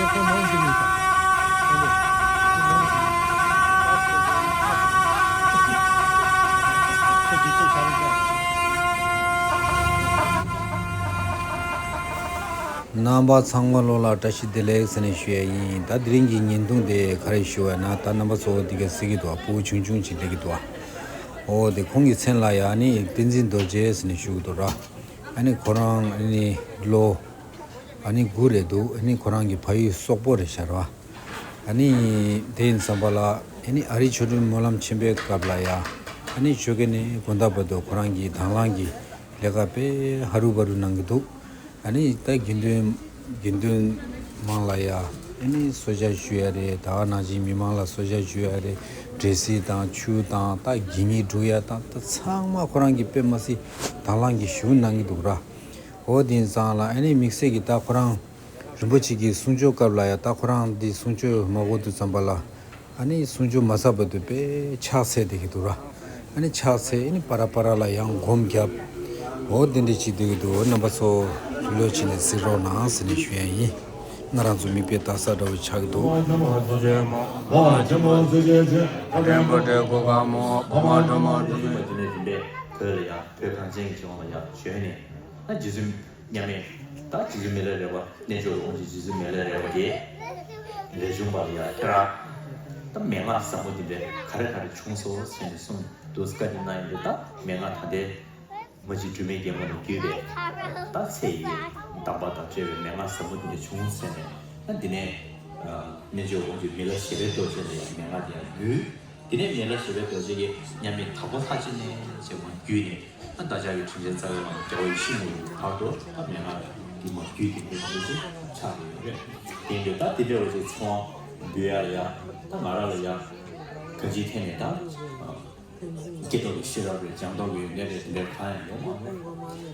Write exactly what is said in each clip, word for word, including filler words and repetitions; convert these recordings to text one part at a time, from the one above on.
རྣམ་པ་ཚང་མ་ལོ་ལ་བཀྲ་ཤིས་བདེ་ལེགས་ཟེར་ནས་ཞུ་ཡ་ཡིན། ད་དེ་རིང་གི་བརྙན་ཐུང་དེ་ག་རེ་ཞུ་བ་ན། ད་རྣམ་པ་ཚོ་འདི་ག་གཟིགས་ཀྱི་འདུག་སྤུ་གུ་ཆུང་ཆུང་ཅིག་སླེབས་ཀྱི་འདུག་ཨོ་དེ་ཁོང་གི་མཚན་ལ་ཡ་ནི་བསྟན་འཛིན་རྡོ་རྗེ་ཟེར་ནས་ཞུ་གི་འདུག་ར། ཨ་ནི་ཁོ་རང་ཨ་ནི་ལོ་ཨ་ནི་དགུ་རེད་འདུག་ཨ་ནི་ཁོ་རང་གི་ཕ་ཡུལ་སོག་པོ་རེད་ཤག་ར། ཨ་ནི་དེ་ཡིན་ཙམ་པ་ལ་ཨ་ནི་ཨ་རི་ཆོ་འཕྲུལ་སྨོན་ལམ་ཆེན་པོའི་སྐབས་ལ་ཡ་ཨ་ནི་ཆོ་ག་ནས་དགོང་དག་བར་དུ་ཁོ་རང་གི་དང་བླངས་ཀྱི་ལས་ཀ་དཔེ་ཧ་རུ་བ་རུ་གནང་གི་འདུག་ཨ་ནི་ད་དགེ་འདུན་དགེ་འདུན་མང་ལ་ཡ་ཨ་ནི་གསོལ་ཇ་ཞུ་ཡ་རེད། ད་ག་ནང་བཞིན་མི་མང་ལ་གསོལ་ཇ་ཞུ་ཡ་རེད། འབྲས་སིལ་དང་ཆུ་དང་ད་དགེ་བསྙེན་སྒྲུབ་ཡ་དང་ད་ཚང་མ་ཁོ་རང་གིས་དཔེ་མ་སྲིད་དང་བླངས་ཀྱིས་ཞུ་གནང་གི་འདུག་ར། འོ་དེ་ཡིན་ཙང་ལ་ཨ་ནི་དམིགས་བསལ་གྱི་ད་ཁོ་རང་རིན་པོ་ཆེ་གི་གསུང་ཆོས་སྐབས་ལ་ཡ་ད་ཁོ་རང་འདི་གསུང་ཆོས་མ་གོ་དུས་ཙམ་པ་ལ་ཨ་ནི་གསུང་ཆོས་མ་ཚར་བར་དུ་དཔེ་ཕྱག་འཚལ་བསྡད་ཀྱི་འདུག་ར། ཨ་ནི་ཕྱག་འཚལ་ཨ་ནི་པ་ར་པ་ར་ལ་ཡང་སྒོམ་བརྒྱབ། འོ་དེ་འདྲ་བྱེད་བསྡད་ཀྱི་འདུག་རྣམ་པ་ཚོ་བློས་བྱས་ནས་གཟིགས་རོགས་གནང་ཟེར་ནས་ཞུ་ཡ་ཡིན། ང་རང་ཚོ་མིག་དཔེ་ལྟ་ས་འདྲ་བོ་ཆགས་ཀྱི་འདུག་བོད་ལ་ཡང་བོད་གངས་ཅན་གྱི་ལྗོངས་ལ་ཡང་བྱོན་ནས། ད་རྗེ་བཙུན་མཉམ་མེད་ད་རྗེ་བཙུན་མི་ལ་རས་པ་རྣལ་འབྱོར་དབང་ཕྱུག་རྗེ་བཙུན་མི་ལ་རས་པ་གིས་ལས་བྱུང་བ་ལ་ཡ་ཁྱེད་རང་ད་མན་ངག་ཟབ་མོ་འདི་འདྲ་ག་རེ་ག་རེ་བྱུང་སོང་ཟེར་ནས་གསུངས་འདུག་བཀའ་འདི་གནང་ཡོད་འདུག་ད་མན་ངག་ད་ལྟའི་མ་གཅིག་སྒྲོལ་མའི་རྒྱལ་མོ་ལ་བརྒྱུད་པའི་ད་ཚེ་ཡི་གདམས་པ་དང་འབྲེལ་བའི་མན་ངག་ཟབ་མོ་འདི་འདྲ་བྱུང་ཟེར་ནས། ད་འདི་ནས་རྣལ་འབྱོར་དབང་ཕྱུག་མི་ལ་ཞི་བའི་རྡོ་རྗེ་ལ་ཡང་མན་ངག་འདི་ཡང་ཕུལ། དེ་ནས་མི་ལ་ཞི་བའི་རྡོ་རྗེ་གིས་མཉམ་མེད་དྭགས་པོ་ལྷ་ཆེན་ནས་ཅེས་མར་བརྒྱུད་ནས་ད་བདག་ཅག་གི་དྲིན་ཅན་རྩ་བའི་བླ་མ་རྒྱལ་བ་ཡིད་བཞིན་ནོར་བུའི་བར་དུ་ད་མན་ངག་འདི་མར་བརྒྱུད་དེ་འདི་འདྲ་ཅིག་ཆགས་ཡོད་རེད། དེ་འདྲ་ད་དེ་འདྲ་བ་ཅིག་ཚེ་དབང་འབུལ་ཡ་ལ་ཡ་ད་ང་རང་ལ་ཡ་ག་ཅིག་ཐད་ནས་ད་སྐྱེ་ཐོག་གི་ཤེས་རབ་རེད། སྦྱངས་ཐོག་གི་ཡོན་ཏན་རེད། དེ་འདྲ་གང་ཡང་ཡོད་མ་རེད།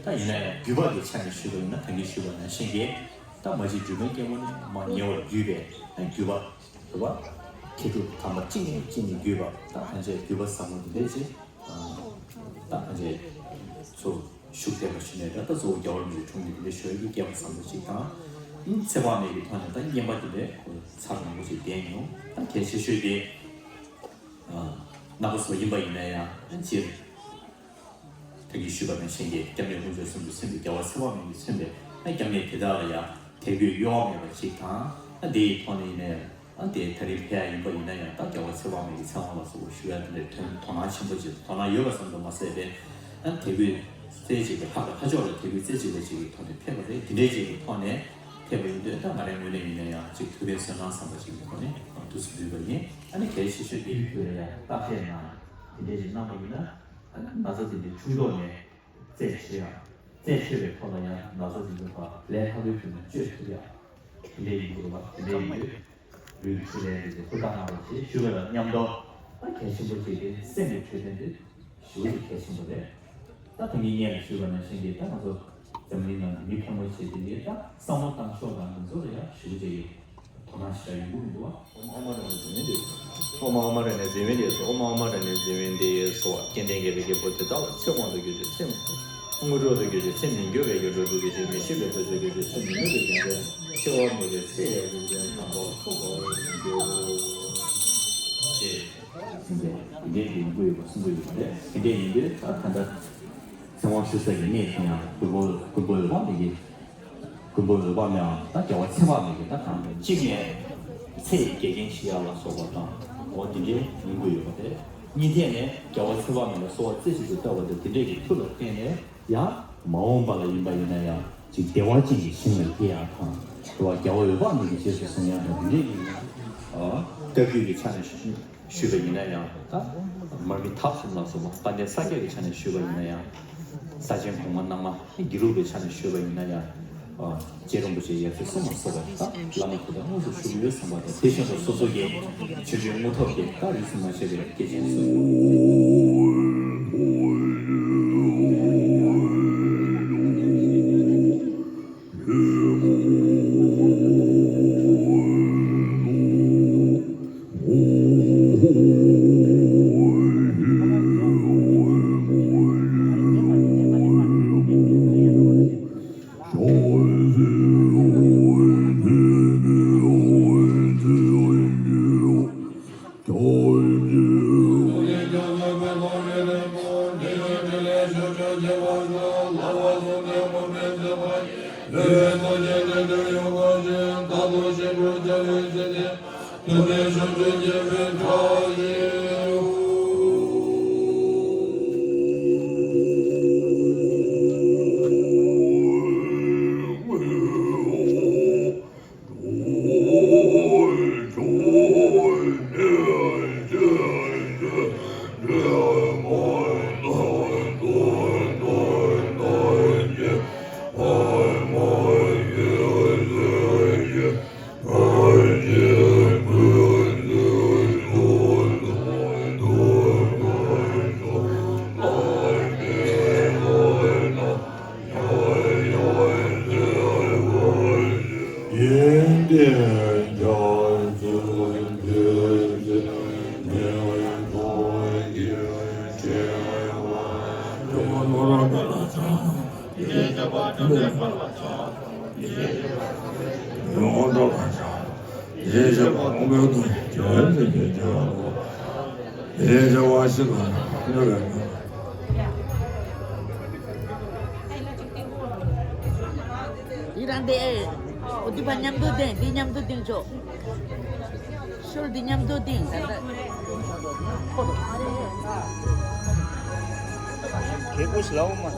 ད་ཡིན་ན་ཡང་བརྒྱུད་པ་གི་ཆ་ནས་ཞུས་པ་ཡིན་ན་ད་གིན་ཞུས་པ་ནང་བཞིན་གྱི་ད་མ་གཅིག་སྒྲོལ་མའི་རྒྱལ་མོ་ནས་མར་ཉེ་བར་བརྒྱུད་པའི་ད་བརྒྱུད་པ། རེད་བ། མཁས་གྲུབ་དམ་པ་གཅིག་ནས་གཅིག་ནས་བརྒྱུད་པ་ད་ཕན་ཆད་བརྒྱུད་པ་ཟབ་མོ་འདི་འདྲས་ཅིག་ད་ཕན་ཆད་ཚུར་ཤུགས་ལྡན་པ་ཞུས་ནས་ད་ད་གཙོ་བོ་རྒྱལ་བ་རིན་པོ་ཆེའི་འཁྲུངས་འདི་འདི་འདྲས་ཞུ་ཡག་གི་སྐལ་བ་བཟང་པོ་ཅིག་དང་། ཚེ་དཔག་མེད་ཀྱི་ཐོག་ནས་ད་བསྙེན་པ་འདི་འདྲས་ཁོ་ཚར་མང་པོ་ཅིག་བསྡད་མྱོང་། ད་གལ་ཆེ་ཤོས་དེ་རྣམ་པ་ཚོ་ཡིན་པ་ཡིན་ན་ཡང་སྤྱིར། ད་གིན་ཞུས་པ་ནང་བཞིན་གྱི་སྐྱབས་གནས་དཀོན་མཆོག་གསུམ་དུ་མཚོན་པའི་རྒྱལ་བ་ཚེ་དཔག་མེད་ཀྱིས་མཚོན་པའི་ད་སྐྱབས་གནས་དེ་དག་ལ་ཡང་དད་གུས་གཡོ་བ་མེད་པ་ཞིག་དང་། ཨ་དེ་ཡི་ཐོག་ནས་ཡིན་ན་ཡང་ཨ་དེ་ད་རིང་ཕེབས་ཡ་ཡིན་པ་ཡིན་ན་ཡང་ད་རྒྱལ་བ་ཚེ་དཔག་མེད་ཀྱི་ཚེ་དབང་ལ་སོགས་པ་ཞུ་ཡ་དེ་འདྲའི་དོན་དོ་སྣང་ཆེན་པོ་ཅིག་དོ་སྣང་ཡོད་པ་ཙམ་དུ་མ་ཟད་པའི་ཨ་དད་གུས་རྩེ་གཅིག་པའི་ལྷག་པའི་ལྷ་མཆོག་ལ་དད་གུས་རྩེ་གཅིག་པ་ཅིག་གི་ཐོག་ནས་ཕེབས་པ་རེད། དེ་འདྲའི་ཅིག་གི་ཐོག་ནས་ཕེབས་པ་ཡིན་དུས་ད་ང་རའི་ངོས་ནས་ཡིན་ན་ཡང་ཅིག་ཐུགས་ཕན་གསོས་གནང་བསམ་པ་ཅིག་གི་ཐོག་ནས་ཐུགས་སུ་འབུལ་བ་ཡིན། ཨ་ནི་གལ་ཆེ་ཤོས་དེ་ཡིན་དུས་ཡང་བརྟག་དཔྱད་ནང་དེ་འདྲའི་ཅིག་གནང་བ་ཡིན་ན། ན་ཚ་དེ་འདྲའི་ཆུང་ཐོག་ནས་རྩད་ཆོད་ཡ། རྩད་ཆོད་པའི་ཐོག་ལ་ཡང་ན་ཚ་དེ་ཚོ་ཕར་ལས་སླ་པོའི་ཁྲོད་ནས་བཅོས་ཐུབ་ཡ། དེ་འདྲ་ཡིན་དགོས་པ། དེ་འདྲ་ཡིན་དུས་ལུས་ཀྱི་འཕྲོད་བསྟེན་དེ་ཚོ་ཧུར་ཐག་གནང་རོགས་ཞེས་ཞུ་བ་དང་མཉམ་དུ། ད་གལ་ཆེན་པོ་གཅིག་དེ་སེམས་ཀྱི་འཕྲོད་བསྟེན་དེ་ཞེ་པོ་ཅིག་གལ་ཆེན་པོ་རེད། ད་ད་གིན་སྔོན་ལ་ཞུས་པ་ནང་བཞིན་གྱི་ད་ང་ཚོ་འཛམ་གླིང་ནང་གི་མི་ཕལ་མོ་ཆེ་དེ་འདྲའི་ད་བསམ་བློ་བཏང་ཕྱོགས་དང་དེ་ཚོ་ལ་ཡང་ཞེ་པོ་ཅིག་གི་དོ་སྣང་ཞེ་དྲག་ཡོང་གི་མི་འདུག་བ། ཨོཾ་ཨཱཿ་མ་ར་ཎི་ཟེར་བན་དེ་སོ། ཨོཾ་ཨཱཿ་མ་ར་ཎི་ཟེར་བན་དེ་སོ། ཨོཾ་ཨཱཿ་མ་ར་ཎི་ཟེར་བན་དེ་སོ། སྐལ་ལྡན་དགྱེས་པའི་རྒྱལ་པོ་དེ་དག་ལ་ཚེ་དབང་དུ་གྱུར་ཅིག་ཚེ་དངོས་གྲུབ་ཏུ་གྱུར་ཅིག་ཚེ་མི་འགྱུར་བའི་རྒྱུ་འགྲུབ་ཏུ་གྱུར་ཅིག་མི་ཤིགས་པའི་འཁོར་ཚུལ་གྱུར་ཅིག་ཚེ་མི་ནུབ་པའི་རྒྱལ་མཚན་འཆི་བ་མེད་པའི་ཚེ་ཡི་རིག་འཛིན་དམ་པ་ཐོབ་པར་འགྱུར། ཅེས་གསུངས་པས། དེ་འདྲའི་གི་ཡོང་གི་ཡོད་པ་གསུང་གི་ཡོད་པ་རེད། དེ་འདྲའི་ཡིན་དུས་ད་ད་ལྟ་ཚེ་དབང་ཞུ་ས་གི་གནས་དེ་ཡང་མགོན་པོ་མགོན་པོ་འོད་དཔག་མེད་ཀྱི། མགོན་པོ་འོད་དཔག་མེད་ཡང་ད་རྒྱལ་བ་ཚེ་དཔག་མེད་ཀྱི་ད་གང་གཅིག་ནས་ཚེ་ཡི་འགལ་རྐྱེན་ཞི་ཡག་ལ་སོགས་པ་དང་འོ་དེ་འདྲའི་ཡོང་གི་ཡོད་པ་རེད། གཉིས་ཐད་ནས་རྒྱལ་བ་ཚེ་དཔག་མེད་ལ་གསོལ་བ་རྩེ་གཅིག་ཏུ་བཏབ་པ་དང་དེ་འདྲའི་གི་མཐུ་ལ་བརྟེན་ནས་ཡང་མ་འོངས་པ་ལ་ཡིན་པ་ཡིན་ན་ཡང་ཅིག་བདེ་བ་ཅན་གྱི་ཞིང་ལ་སྐྱེ་ཡག་དང་དེ་བ་རྒྱལ་བ་འོད་དཔག་མེད་ཀྱི་རྗེས་སུ་བཟུང་ཡག་དང་དེ་འདྲའི་གི་བཀའ་བརྒྱུད་ཀྱི་ཆ་ནས་ཞུ། ཞུས་པ་ཡིན་ན་ཡང་ད་མར་མི་ཐབས་གསུམ་ལ་སོགས་པ་དཔལ་ལྡན་ས་སྐྱ་གི་ཆ་ནས་ཞུས་པ་ཡིན་ན་ཡང་། ས་ཆེན་གོང་མ་རྣམ་ལྔ་དགེ་ལུགས་པའི་ཆ་ནས་ཞུས་པ་ཡིན་ན་ཡང་། རྗེ་རིན་པོ་ཆེ་ཡབ་སྲས་གསུམ་ལ་སོགས་པ་ད་བླ་མ་དེ་དག་དངོས་སུ་བཞུགས་ཡོད་བསམ་པ་དང་དེ་བཞིན་དུ་སོ་སོ་གི་ཆོས་བརྒྱུད་དངོས་ཐོབ་ཀྱི་ད་རིས་སུ་མ་ཆད་པའི་དགེ་ཆེན་སུ། འདི་རང་དེ། འོ་འདི་ཕར་མཉམ་དུ་ལྡིང་། འདི་མཉམ་དུ་ལྡིང་ཆོག་ཤོལ་འདི་མཉམ་དུ་ལྡིང་། ད་ལྟ། གད་པོ་ཞིག་ལའོ་མ།